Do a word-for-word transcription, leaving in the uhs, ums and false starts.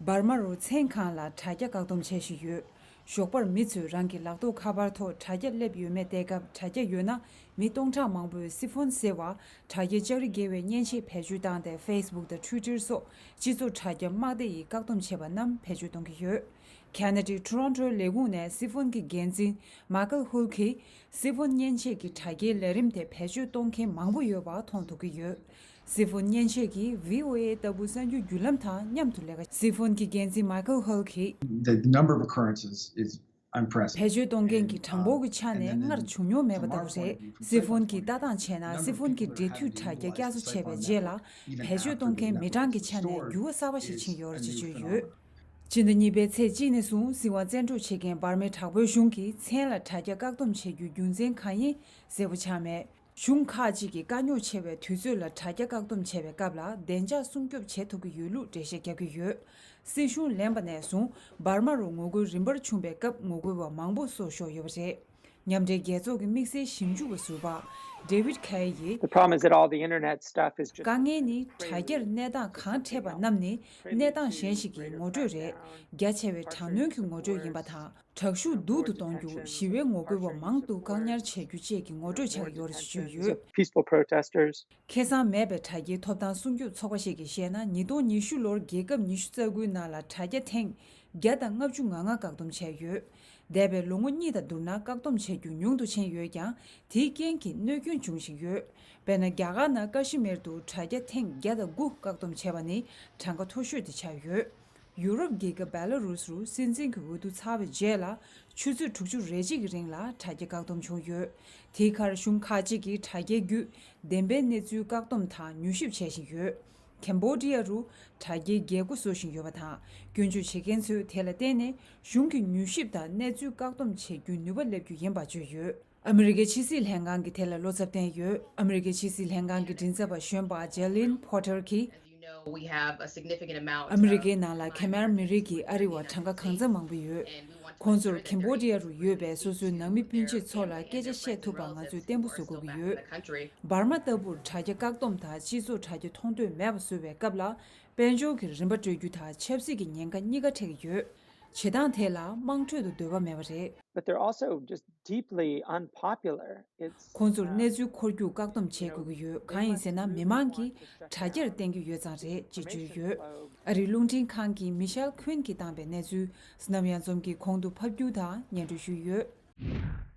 འབར་མ་རུ་མཚན་གང་ལ་དྲ་རྒྱ་བཀག་སྡོམ་བྱེད་བཞིན་ཡོད། ཞོགས་པར་མི་ཚོས་རང་གི་ལག་ཐོགས་ཁ་པར་ཐོག་དྲ་རྒྱ་སླེབས་ཡོད་མེད་བལྟས་སྐབས། དྲ་རྒྱ་ཡོད་ན་མི་སྟོང་ཕྲག་མང་པོས་སི་ཕོན་ཟེར་བ་དྲ་རྒྱའི་ལྕགས་རི་བརྒལ་བའི་མཉེན་ཆས་བེད་སྤྱོད་བཏང་སྟེ། ཕེ་སི་བུག་དང་ཊུའི་ཊར་སོགས་སྤྱི་ཚོགས་དྲ་རྒྱ་དམག་སྡེ་ཡིས་བཀག་སྡོམ་བྱས་པ་རྣམས་བེད་སྤྱོད་གཏོང་གི་ཡོད། ཁ་ན་ཌའི་ཊོ་རོན་ཊོའི་ལས་ཁུངས་ནས་སི་ཕོན་གྱི་འགན་འཛིན་མཱ་ཀལ་ཧུལ་གྱིས། སི་ཕོན་མཉེན་ཆས་ཀྱི་དྲ་རྒྱའི་ལས་རིམ་དེ་བེད་སྤྱོད་གཏོང་མཁན་མང་པོ་ཡོད་པ་མཐོང་ཐུབ་ཀྱི་ཡོད། སི་ཕོན་མཉེན་ཆས་ཀྱིས་བྷི་ཨོ་ཨེ་ལྟ་བུ་གསར་འགྱུར་བརྒྱུད་ལམ་དང་མཉམ་དུ་ལས་ཀ། སི་ཕོན་གྱི་འགན་འཛིན་མཱ་ཀལ་ཧུལ་གྱིས། The number of occurrences is unprecedented. བེད་སྤྱོད་གཏོང་མཁན་གྱི་གྲངས་འབོར་གྱི་ཆ་ནས་སྔར་བྱུང་མྱོང་མེད་པ་ལྟ་བུ་རེད། སི་ཕོན་གྱི་ལྟ་སྟངས་བྱས་ན། སི་ཕོན་གྱི་འབྲེལ་མཐུད་དྲ་རྒྱ་བསྐྱར་གསོ་བྱས་པའི་རྗེས་ལ། བེད་སྤྱོད་གཏོང་མཁན་མི་གྲངས་ཀྱི་ཆ་ནས་འགྱུར་བ་གསར་པ་ཞིག་ཕྱིན་ཡོད་རེད་ཅེས་བརྗོད་ཡོད། སྤྱི་ཟླ་གཉིས་པའི་ཚེས་གཅིག་ནས་བཟུང་སྲིད་དབང་བཙན་འཕྲོག་བྱེད་མཁན་འབར་མའི་དྲག་པོའི་གཞུང་གིས་མཚན་ལ་དྲ་རྒྱ་བཀག་སྡོམ་བྱེད་རྒྱུའི་རྒྱུ་མཚན་གང་ཡིན་གསལ་པོ་ཆགས་མེད། གཞུང་ཁག་ཅིག་གིས་དཀའ་རྙོག་ཆེ་བའི་དུས་ཚོད་ལ་དྲ་རྒྱ་བཀག་སྡོམ་བྱས་པའི་སྐབས་ལ་བདེ་འཇགས་སྲུང་སྐྱོབ་བྱེད་ཐུབ་ཀྱི་ཡོད་ལུགས་འགྲེལ་བཤད་བརྒྱབ་ཀྱི་ཡོད། སྲིད་གཞུང་ལེན་པ་ནས་བཟུང་འབར་མ་རུ་ངོ་རྒོལ་རིམ་པར་བྱུང་པའི་སྐབས་ངོ་རྒོལ་བ་མང་པོ་སྲོག་ཤོར་ཡོད་པ་རེད། མཉམ་འབྲེལ་རྒྱལ་ཚོགས་ཀྱི་དམིགས་བསལ་ཞིབ་འཇུག་པ་ཟུར་པ་David Kaye ཡིས། The problem is that all the internet stuff is just དཀའ་ངལ་ནི་དྲ་རྒྱར་གནས་སྟངས་གང་འཕྲད་པ་རྣམས་ནི་གནས་སྟངས་གཞན་ཞིག་གི་ངོ་སྤྲོད་རེད། རྒྱ་ཆེ་བའི་དྲག་གནོན་གྱི་ངོ་སྤྲོད་ཡིན་པ་དང་། དྲག་ཤུགས་སྡུག་ཏུ་གཏོང་རྒྱུ། ཞི་བའི་ངོ་རྒོལ་བ་མང་དུ་བཀག་ཉར་བྱེད་རྒྱུ་བཅས་ཀྱི་ངོ་སྤྲོད་བྱ་གི་ཡོད་རེད་ཅེས་བརྗོད་ཡོད། Peaceful protesters. ཁེ་བཟང་མེད་པའི་དྲ་རྒྱའི་ཐོབ་ཐང་སྲུང་སྐྱོབ་ཚོགས་པ་ཞིག་གིས་བཤད་ན། ཉིས་སྟོང་ཉི་ཤུ་ལོར་རྒྱལ་ཁབ་ཉི་ཤུ་རྩ་དགུའི་ནང་ལ་དྲ་རྒྱ་ཐེངས་བརྒྱ་དང་ལྔ་བཅུ་ང་ལྔ་བཀག་སྡོམ་བྱས་ཡོད། འདས་པའི་ལོ་ངོ་གཉིས་དང་བསྡུར་ན་བཀག་སྡོམ་བྱེད་རྒྱུ་ཉུང་དུ་ཕྱིན་ཡོད་ཀྱང་། དེའི་རྐྱེན་གྱིས་གནོད་སྐྱོན་འབྱུང་བཞིན་ཡོད། དཔེར་ན། རྒྱ་གར་ནང་ཀ་ཤི་མིར་དུ་དྲ་རྒྱ་ཐེངས་བརྒྱ་དང་དགུ་བཀག་སྡོམ་བྱས་པ་ནི་གྲངས་ཀ་མཐོ་ཤོས་དེ་ཆགས་ཡོད། ཡུ་རོབ་རྒྱལ་ཁབ་བེ་ལ་རུས་རུ་སྲིད་འཛིན་གྱི་འོས་བསྡུ་ཚར་བའི་རྗེས་ལ་ཆུ་ཚོད་དྲུག་ཅུ་རེ་གཅིག་གི་རིང་ལ་དྲ་རྒྱ་བཀག་སྡོམ་བྱུང་ཡོད། དེའི་ཁར་གཞུང་ཁག་ཅིག་གིས་དྲ་རྒྱའི་བརྒྱུད་བདེན་པའི་གནས་ཚུལ་བཀག་སྡོམ་དང་མྱུལ་ཞིབ་བྱེད་བཞིན་ཡོད། ཁེམ་བྷོ་ཌི་ཡ་རུ་དྲ་རྒྱའི་རྒྱལ་སྒོ་བཟོ་བཞིན་ཡོད་པ་དང་། སྐྱོན་བརྗོད་བྱེད་མཁན་ཚོས་དེ་ལ་བརྟེན་ནས་གཞུང་གི་མྱུལ་ཞིབ་དང་གནས་ཚུལ་བཀག་སྡོམ་བྱེད་རྒྱུའི་ནུས་པ་སླེབས་རྒྱུ་ཡིན་པ་བརྗོད་ཡོད། ཨ་མི་རི་ཀའི་ཕྱི་སྲིད་ལྷན་ཁང་གིས་དེ་ལ་བློ་འཚབ་བསྟན་ཡོད། ཨ་མི་རི་ཀའི་ཕྱི་སྲིད་ལྷན་ཁང་གི་མགྲིན་ཚབ་པ་གཞོན་པ་Jalene Porter གྱིས། You know, we have a significant amount of ཨ་མི་རི་ཀའི་ནང་ལ་ཁེ་མེར་མི་རིགས་ཀྱི་ཨ་རི་བ་གྲངས་ཀ་གང་འཚམ་མང་པོ་ཡོད། ཁོང་ཚོར་ཁེམ་བྷོ་ཌི་ཡ་རུ་ཡོད་པའི་སོ་སོའི་ནང་མི་སྤུན་མཆེད་ཚོ་ལ་སྐད་ཆ་བཤད་ཐུབ་པ་ང་ཚོས་བརྟན་པོ་བཟོ་དགོས་ཀྱི་ཡོད། འབར་མ་ལྟ་བུར་དྲ་རྒྱ་བཀག་སྡོམ་དང་སྤྱི་ཚོགས་དྲ་རྒྱ་མཐོང་ཐོས་མེད་པ་བཟོ་བའི་སྐབས་ལ། དཔལ་འབྱོར་གྱི་རིན་པ་སྤྲོད་རྒྱུ་དང་ཆབ་སྲིད་ཀྱི་ཉེན་ཁ་གཉིས་ཀ་འཕྲད་ཀྱི་ཡོད། བྱེད་སྟངས་དེ་ལ་དམངས་ཁྲོད་དུ་འདོད་པ་མེད་པ་རེད། But they're also just deeply unpopular. It's, ཁོང་ཚོར་uh, གནས་ཚུལ་འཁོར་རྒྱུག་བཀག་སྡོམ་བྱེད་དགོས་ཀྱི་ཡོད། གང་ཡིན་ཟེར་ན། མི་མང་གིས་དྲ་རྒྱར་བརྟེན་གྱི་ཡོད་ཙང་རེད་ཅེས་བརྗོད་ཡོད། ཨ་རིའི་རླུང་འཕྲིན་ཁང་གི་མི་ཤེལ་ཁུན་གྱིས་བཏང་པའི་གནས་ཚུལ་བསོད་ནམས་གཡང་འཛོམས་ཀྱིས་གོང་དུ་ཕབ་སྒྱུར་དང་སྙན་སྒྲོན་ཞུས་ཡོད།